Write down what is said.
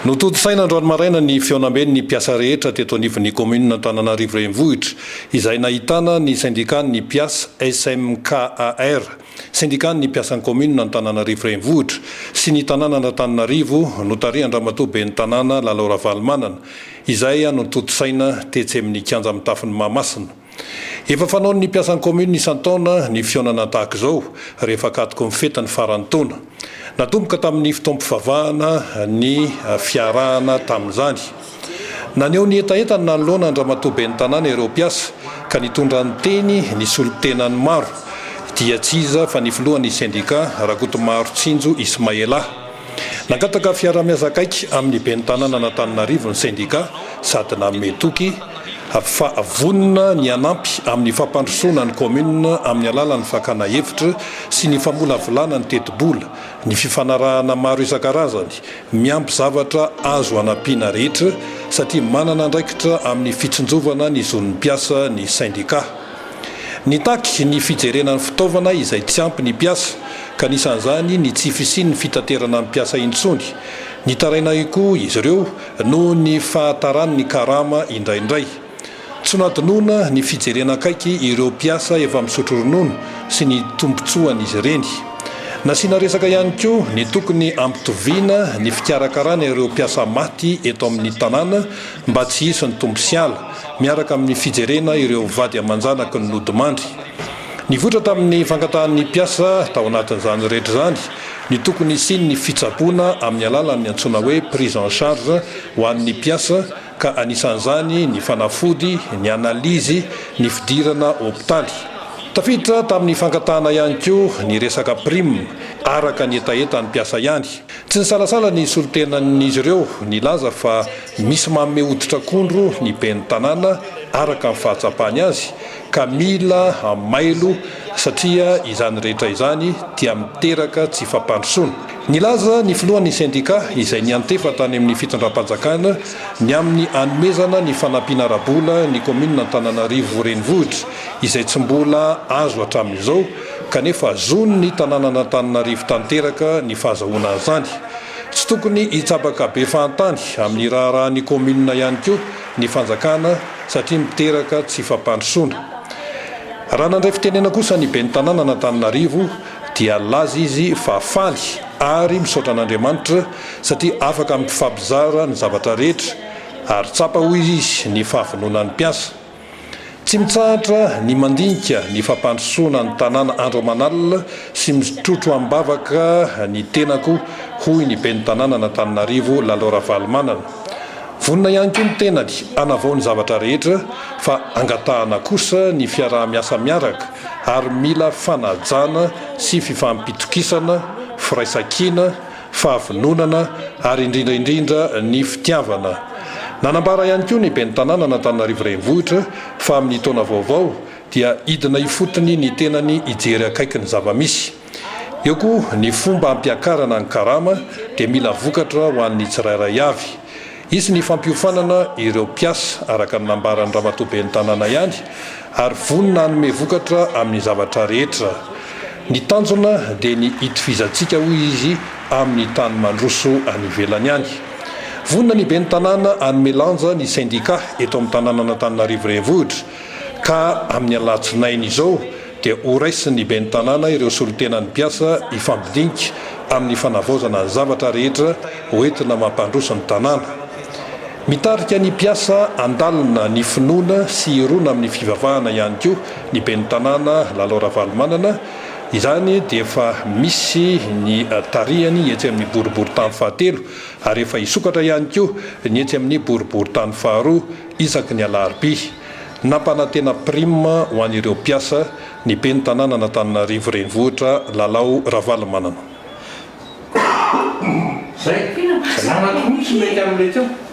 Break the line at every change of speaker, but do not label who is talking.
Notontosaina androany maraina ny fihaonamben'ny mpiasa rehetra teto anivon'ny kaominina Antananarivo Renivohitra, izay nahitana ny sendikan'ny mpiasa SMKAR, sendikan'ny mpiasan'ny kaominina Antananarivo Renivohitra, sy ny tanànan'Antananarivo notarihan-dRamatoa Ben'ny Tanàna Lalao Ravalomanana, izay notontosaina tetsy amin'ny kianja mitafon'i Mahamasina. Efa fanaon'ny mpiasan'ny commune isan-taona ny fihaonana tahaka izao rehefa akatoky ny fetin'ny faran'ny taona. Natomboka tamin'ny fotoam-pivavahana ny fiarahana tamin'izany. Naneho ny hetahetany nanoloana an-dRamatoa Ben'ny Tanàna ireo mpiasa ka nitondra ny teny ny solontenan'ny maro dia tsy iza fa ny filohan'ny sendika Rakotomaro Tsinjo Ismaela. Nangataka fiaraha-miasa akaiky amin'ny ben'ny tanànan'Antananarivo ny sendika sady nanome toky fa vonona ny hanampy amin'ny fampandrosoana ny kaominina amin'ny alalan'ny fakana hevitra sy ny famolavolana ny tetibola, ny fifanarahana maro isan-karazany, miampy zavatra azo hanampiana rehetra satria manana andraikitra amin'ny fitsinjovana ny zon'ny mpiasa ny sendika. Nitaky ny fijerena ny fitaovana izay tsy ampy ny mpiasa, ka anisan'izany ny tsy fisian'ny fitaterana ny mpiasa intsony. Nitaraina ihany koa izy ireo noho ny fahataran'ny karama indraindray. Tsy nohadinoina ny fijerena akaiky ireo mpiasa efa misotro ronono sy ny tombontsoan'izy ireny. Nasiana resaka ihany koa ny tokony hampitoviana ny fikarakarana ireo mpiasa maty eto amin'ny tanàna mba tsy hisy ny tombo sy ala, miaraka amin'ny fijerena ireo vady aman-janaky ny nodimandry. Nivoitra tamin'ny fangatahan'ny mpiasa tao anatin'izany rehetra izany ny tokony hisian'ny fitsaboana amin'ny alalan'ny antsoina hoe prise en charge ho an'ny mpiasa ka anisan'izany ny fanafody, ny analizy, ny fidirana hopitaly. Tafiditra tamin'ny fangatahana ihany koa ny resaka prime araka ny hetahetan'ny mpiasa ihany. Tsy nisalasala ny solontenan'izy ireo nilaza fa misy manome hoditr'akondro ny ben'ny tanàna araka ny fahatsapany azy ka mila mailo satria izany rehetra izany dia miteraka tsy fampandrosoana. Nilaza ny filohan'ny sendika izay niantefa tany amin'ny fitondram-panjakana ny amin'ny hanomezana ny fanampiana ara-bola ny kaominina Antananarivo Renivohitra izay tsy mbola azo hatramin'izao kanefa zon'ny tanànan'Antananarivo tanteraka ny fahazahoana an'izany. Tsy tokony hitsabaka be fahantany amin'ny raharahan'ny kaominina ihany koa ny fanjakana satria miteraka tsy fampandrosoana. Raha nandray fitenena kosa ny ben'ny tanànan'Antananarivo dia nilaza izy fa faly ary misaotra an'Andriamanitra satria afaka mifampizara ny zavatra rehetra ary tsapa hoy izy ny fahavononan'ny mpiasa. Tsy mitsahatra ny mandinika ny fampandrosoana ny tanàna andro aman'alina sy mitrotro amim-bavaka ny tenako, hoy ny ben'ny tanànan'Antananarivo Lalao Ravalomanana. Vonona ihany koa ny tenany hanavao ny zavatra rehetra fa angatahana kosa ny fiaraha-miasa miaraka ary mila fanajana sy fifampitokisana, firaisankina, fahavononana ary indrindra indrindra ny fitiavana. Nanambara ihany koa ny ben'ny tanànan'Antananarivo Renivohitra fa amin'ny taona vaovao dia hidina ifotony ny tenany hijery akaiky ny zava-misy. Eo koa ny fomba hampiakarana ny karama dia mila vokatra ho an'ny tsirairay avy. Hisy ny fampiofanana ireo mpiasa araka ny nambaran'ny ramatoa ben'ny tanàna ihany ary vonona hanome vokatra amin'ny zavatra rehetra. Ny tanjona dia ny hitovizantsika hoy izy amin'ny tany mandroso any ivelany any. Vonona ny ben'ny tanàna hanome lanja ny sendika eto amin'ny tanànan'Antananarivo Renivohitra ka amin'ny alatsinainy izao dia horaisin'ny ben'ny tanàna ireo solontenan'ny mpiasa hifampidinika amin'ny fanavaozana ny zavatra rehetra hoentina mampandroso ny tanàna. Mitarika ny mpiasa handalina ny finoana sy hirona amin'ny fivavahana ihany koa ny ben'ny tanàna Lalao Ravalomanana, izany dia efa misy ny tarihany etsy amin'ny boriborintany fahatelo ary efa hisokatra ihany koa ny etsy amin'ny boriborintany faharoa isaky ny alarobia. Nampanantena prime ho an'ireo mpiasa ny ben'ny tanànan'Antananarivo Renivohitra Lalao Ravalomanana.
Zay, zanako mihitsy mety amin'ilay teo.